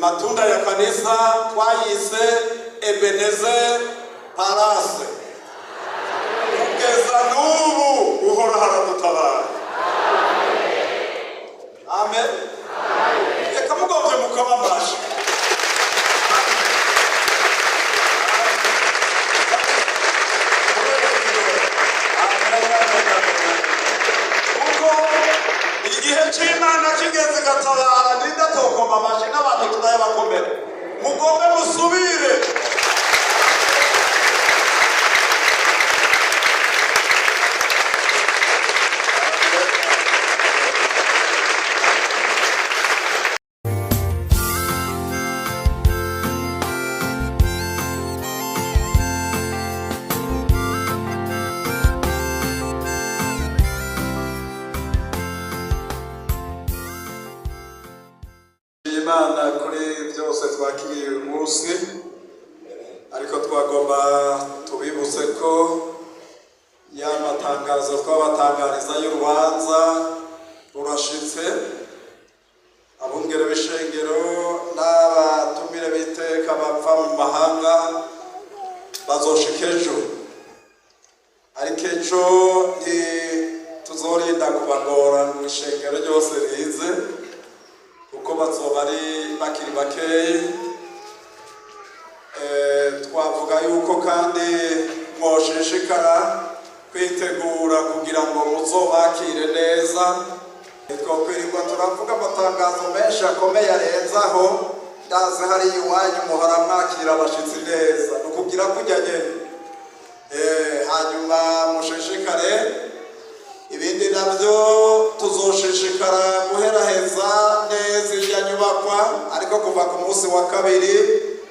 Matunda ya Kanisa twayise Ebenezer Palace. Kugeza n'ubu Uhoraho aradutabara. Amen. Reka mugombye mukoma amashi. Kuko igihe c'Imana kigeze gatabara, ninde atokoma amashi? N'abantu turayabakomera, mugombe musubire. Imana kuri byose twakiriye uyu munsi, ariko twagomba tubibutse ko ya matangazo twabatangariza y'urubanza rurashitse. Abungere b'ishengero n'abatumire b'iteka bava mu mahanga bazoshika ejo, ariko ejo ntituzorinda kubagora mu ishengero ryose rize, kuko bazoba ari bakiri bakeyi. Twavuga yuko kandi mwoshishikara kwitegura kugira ngo muzobakire neza. Twokwirirwa turavuga amatangazo menshi akomeye arenzaho. Ndazi hariya iwanyu muhora mwakira abashitsi neza, ni ukugira kujya nyene. Hanyuma mushishikare. Ibindi nabyo, tuzoshishikara guheraheza neza irya nyubakwa, ariko kuva ku munsi wa kabiri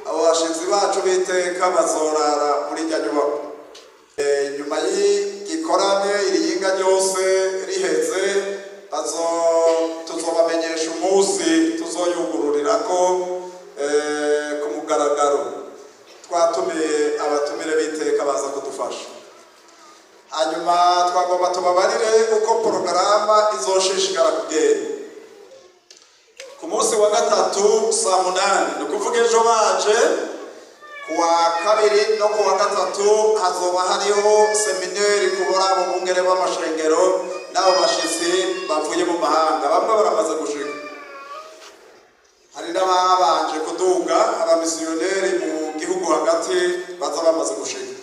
abo bashitsi bacu b'iteka bazorara muri irya nyubakwa. Nyuma y'igikorane, iriyinga ryose riheze, tuzobamenyesha umunsi tuzoyugururirako ku mugaragaro. Twatumiye abatumire b'iteka baza kudufasha. Hanyuma twagomba tubabarire uko porogaramu izoshishikara kugenda. Ku munsi wa gatatu saa 8, ni ukuvuga ejo baje ku wa kabiri no ku wa gatatu, hazoba hariho séminaire kubura abo bungere b'amashengero n'abo bashitsi bavuye mu mahanga. Bamwe baramaze gushika, hari n'ababanje kuduga, abamisiyoneri mu gihugu hagati baza bamaze gushika.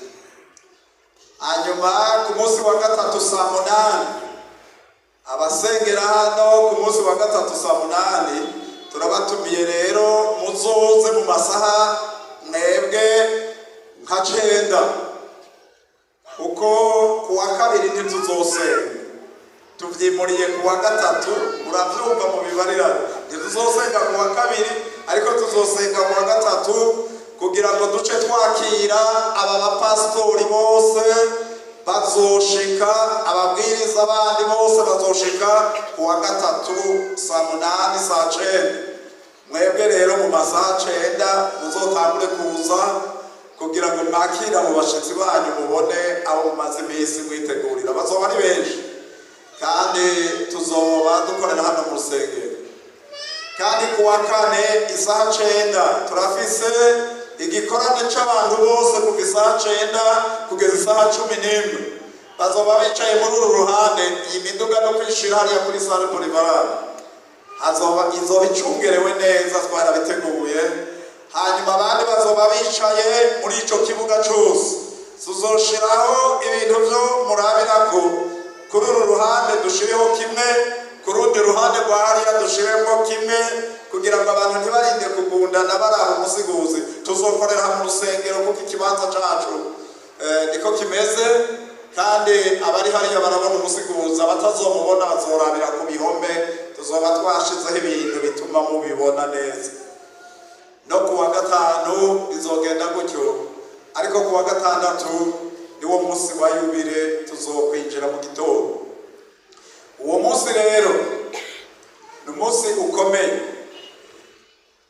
Hanyuma ku munsi wa gatatu saa 8, abasengera hano, ku munsi wa gatatu saa 8 turabatumiye rero, muzoze mu masaha mwebwe nka 9, kuko ku wa kabiri ntituzosenga, tuvyimuriye ku wa gatatu. Muravyumva mu bibarirane, ntituzosenga ku wa kabiri, ariko tuzosenga ku wa gatatu kugira ngo duce twakira aba bapasitori bose bazoshika, ababwiriza bandi bose bazoshika ku wa gatatu saa 8, saa 9. Mwebwe rero mu masaha 9 muzotangure kuza kugira ngo mwakire abo bashitsi banyu, mubone abo mumaze iminsi mwitegurira. Bazoba ari benshi kandi tuzoba dukorera hano mu rusengero. Kandi ku wa kane isaha 9 turafise igikorane c'abantu bose, kuva isaha 9 kugeza isaha 11. Bazoba bicaye muri uru ruhande. Iyi miduga no kwishira hariya kuri salle polyvalente, hazoba izoba icungerewe neza, twarabiteguye. Hanyuma abandi bazoba bicaye muri ico kibuga cose. Tuzoshiraho ibintu vyo murabirako. Kuri uru ruhande dushireho kimwe, ku rundi ruhande rwa hariya dushiremo kimwe, kugira ngo abantu ntibarinde kugundana baraba umusiguzi. Tuzokorera mu rusengero kuko ikibanza cacu niko kimeze, kandi abari hariya barabona umusiguzi. Abatazomubona bazorabira ku bihome, tuzoba twashizeho ibintu bituma mubibona neza. No ku wa gatanu bizogenda gutyo, ariko ku wa gatandatu niwo munsi wa yubile, tuzokwinjira mu gitondo. Uwo munsi rero ni umunsi ukomeye.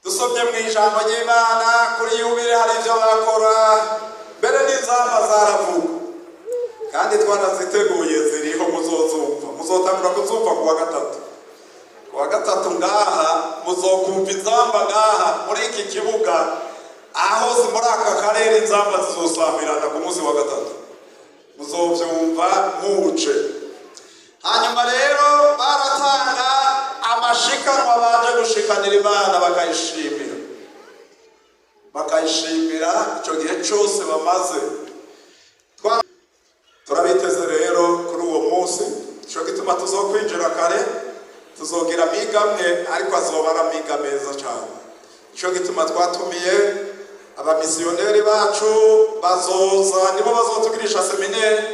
Dusomye mu ijambo ry'Imana, kuri yubile hari ibyo bakora, mbere n'inzamba zaravuga, kandi twaraziteguye, ziriho, muzozumva, muzotangura kuzumva ku wa gatatu. Ku wa gatatu ngaha muzokumva inzamba. inzamba ngaha muri iki kibuga, aho muri aka karere inzamba zizosamirana ku munsi wa gatatu, muzovyumva muce. Hanyuma rero baratanga amashikanwa baje gushikanira Imana, bakayishimira icyo gihe cyose bamaze. Turabiteze rero kuri uwo munsi. Ico gituma tuzokwinjira kare, tuzogira amiga amwe, ariko azoba ari amiga meza cyane. Ico gituma twatumiye abamisiyoneri bacu, bazoza, nibo bazotugirisha séminaire.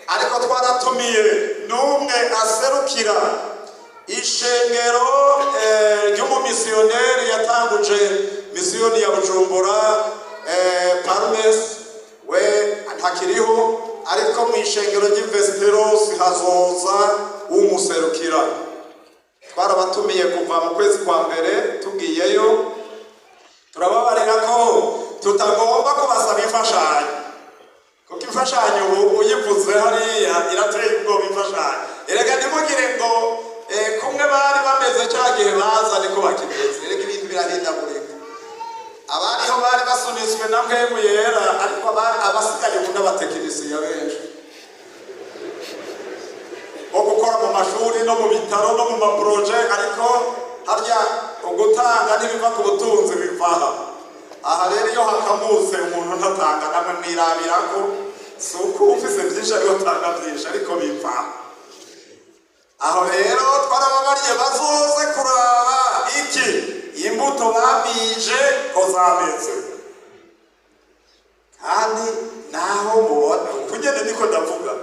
Ariko twaratumiye n'umwe aserukira ishengero ry'umumisiyoneri yatanguje misiyoni ya Bujumbura, Parmes. We ntakiriho, ariko mu ishengero ry'i Västerås hazoza umuserukira. Twarabatumiye kuva mu kwezi kwa mbere, tugiyeyo turababarira ko tutagomba kubasaba imfashanyo, kuko imfashanyo ubu uyivuze hariya irateye ubwoba. Imfashanyo erega, ntimugire ngo kumwe bari bameze cya gihe baza niko bakimeze. Erega ibintu birahindagurika. Abariho bari basunitswe na Mpwemu Yera, ariko abasigaye ubu n'abatekinisiye benshi bo gukora mu mashuri no mu bitaro no mu ma projets. Ariko harya ugutanga ntibiva ku butunzi, biva aha. Aha rero iyo hakamutse umuntu ntatanga, namwe mwirabira ko si uko ufise byinshi ariho utanga byinshi, ariko biva aho. Rero twarababariye bazoze kuraba iki imbuto bamije ko zameze. Kandi naho mubona uko ugenda, niko ndavuga,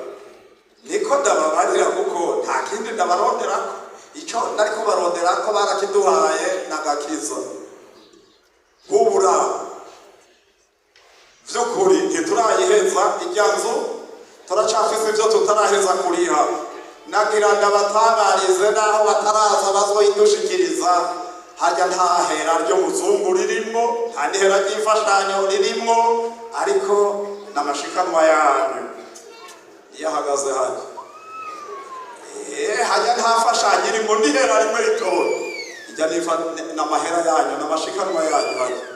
niko ndababarira, kuko nta kindi ndabaronderako. Icyo nari kubaronderako barakiduhaye, nagakiza nk'ubura. Vy'ukuri ntiturayiheza irya nzu, turacafise ivyo tutaraheza kuriha. Nagira ndabatangarize, naho bataraza bazoyidushikiriza, harya nta hera ry'umuzungu ririmwo, nta n'ihera ry'imfashanyo ririmwo, ariko n'amashikanwa yanyu iyo ahagaze hajya. Hajya nta mfashanyo irimo, n'ihera rimwe ritoya. Ijya n'amahera yanyu, n'amashikanwa yanyu hajya.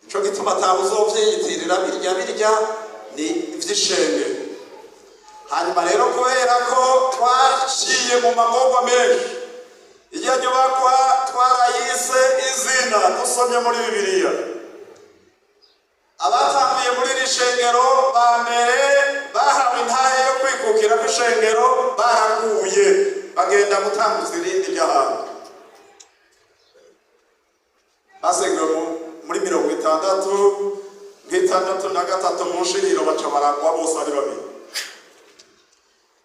Ico gituma atawe uzovyiyitirira birya, birya ni ivy'ishengero. Hanyuma rero, kubera ko twaciye mu magorwa menshi, irya nyubakwa twarayise izina dusomye muri Bibiliya. Abatanguye muri iri shengero ba mbere bahawe intahe yo kwikukira kw'ishengero baraguye, bagenda gutanguza irindi ry'ahantu basengewe muri 60 nk'63 mu nshiriro, baca baragwa bose ari babiri.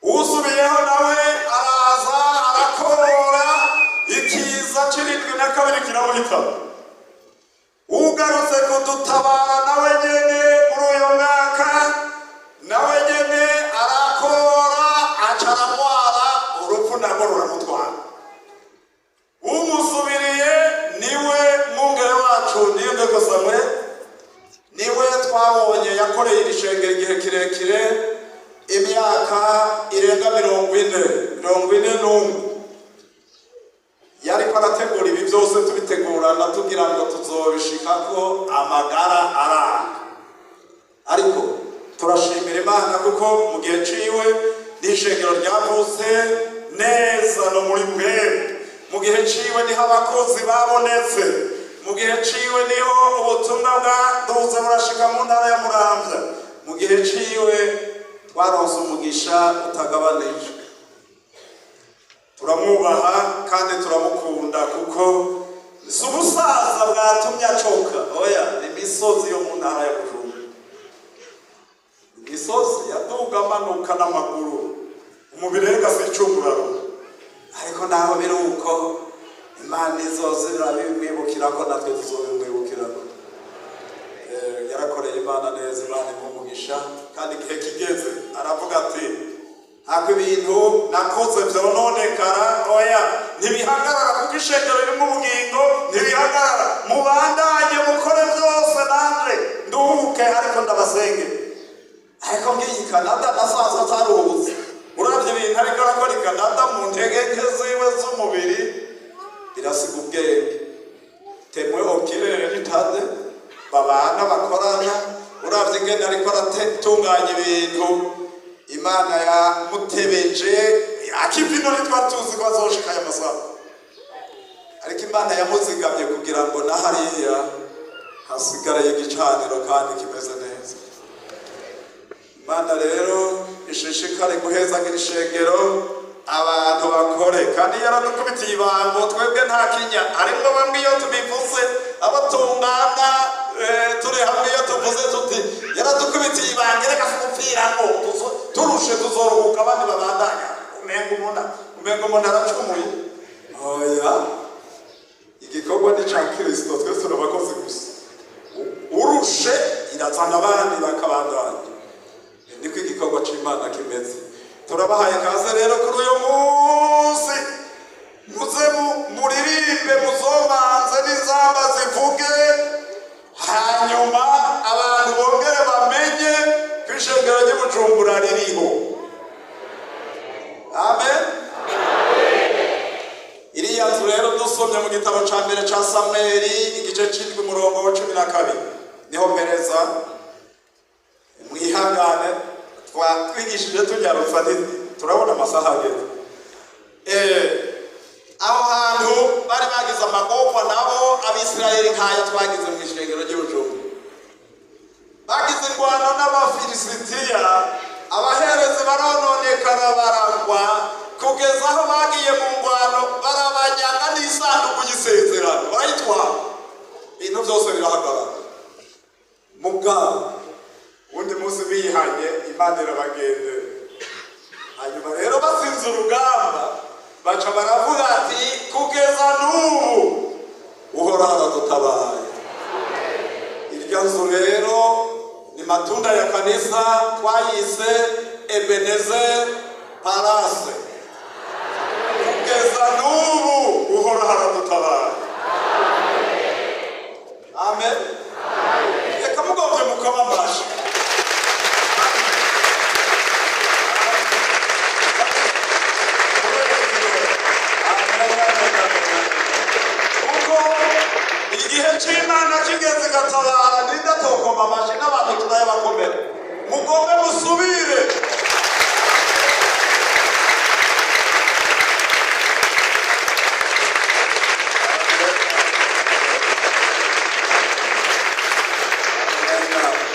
Usubiyeho nawe araza arakorora, ikiza c'72 kiramuhitana. Ugarutse kudutabara nawe nyene muri uyo mwaka, nawe nyene arakora, aca aramwara, urupfu narwo ruramutwara. Umusubiriye niwe mwungere wacu Niyondeko Samuel, niwe twabonye yakoreye iri shengero igihe kirekire, imyaka irenga 40, 41. Yariko arategura ibi byose, tubitegurana tugira ngo tuzobishikako amagara aranga. Ariko turashimira Imana kuko mu gihe ciwe n'ishengero ryavutse neza no muri mwebwe. Mu gihe ciwe niho abakozi babonetse, mu gihe ciwe niho ubutumwa bwaduze burashika mu ntara ya Muramvya. Mu gihe ciwe twaronse umugisha utagabanije. Turamwubaha kandi turamukunda, kuko si ubusaza bwatumye acoka, oya, ni imisozi yo mu ntara ya Bujumbura, imisozi yaduga amanuka n'amaguru, umubiri rega si icumuraro. Ariko naho biri uko, Imana izoza irabimwibukirako, natwe tuzobimwibukirako. Yarakoreye Imana neza, Imana imuha umugisha. Kandi igihe kigeze aravuga ati: "Ntabwo ibintu nakoze vyononekara, oya, ntibihagarara, kuko ishengero ririmo ubugingo, ntibihagarara. Mubandanye mukore byose, nanje nduhuke, ariko ndabasenge." Ariko ngiyi i Canada nasanze ataruhutse. Uravye ibintu ariko arakora i Canada mu ntege nke ziwe z'umubiri, birasiga ubwenge. Tekereza. Babana bakorana, uravye ingene ariko aratunganya ibintu, Imana yamutebeje akipino ntitwari tuzi ko azoshika aya masaha, ariko Imana yamuzigamye kugira ngo na hariya hasigaraye igicaniro kandi kimeze neza. Imana rero ishishikare guhezagira ishengero, abantu bakore, kandi yaradukubitiye ibango, twebwe nta kinya. Harimwo bamwe iyo tubivuze abo tungana, turi hamwe, iyo tuvuze tuti yaradukubitiye ibanga, reka kumupfiramo, turushe tuzoruhuka abandi babandanya, umenga umuntu aracumuye. Oya, igikorwa ni ca Kristo, twese turi abakozi gusa. Urushe irazana abandi bakabandanya, niko igikorwa c'Imana kimeze. Turabahaye kaze rero kuri uyu munsi, muze muririmbe, muzomanze n'inzamba zivuge, hanyuma abantu bongere bamenye ko ishengero ry'i Bujumbura ririho. Amen. Iriya nzu rero, dusomye mu gitabo ca mbere ca Samweli, igice c'indwi, umurongo wa 12, niho mpereza. Mwihangane, twigishije tunyarutsa, turabona amasaha ageze. Aho hantu bari bagize amagorwa nabo Abisirayeli nk'ayo twagize mu ishengero ry'i Bujumbura. Bagize ingwano n'Abafilisitiya, abaherezi barononekara, baragwa, kugeza aho bagiye mu ngwano barabanyaga n'isanduku y'isezerano barayitwara, ibintu byose birahagarara. Mugabo uwundi munsi bihanye, Imana irabagendera. Hanyuma rero batsinze urugamba, baca baravuga ati: "Kugeza n'ubu Uhoraho aradutabaye." Irya nzu rero ni matunda ya kanisa, twayise Ebenezer Palace. Kugeza n'ubu Uhoraho aradutabaye. Amen. Reka mugombye mukoma amashi. Kuko igihe c'Imana kigeze igatabara, nindatokoma amashi n'abantu turayabakomera. Mugombe musubire.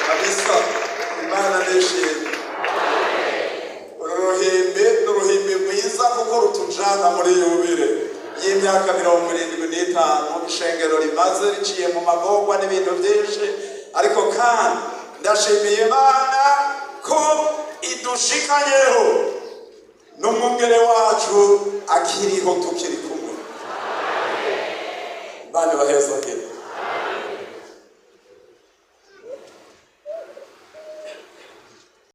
Kabisa, Imana nishimye. Uru ruhimbi ni uruhimbi rwiza kuko rutujana muri yubile y'imyaka 75 ishengero rimaze riciye mu magorwa n'ibintu byinshi. Ariko kandi ndashimiye Imana ko idushikanyeho n'umwungere wacu akiriho, tukiri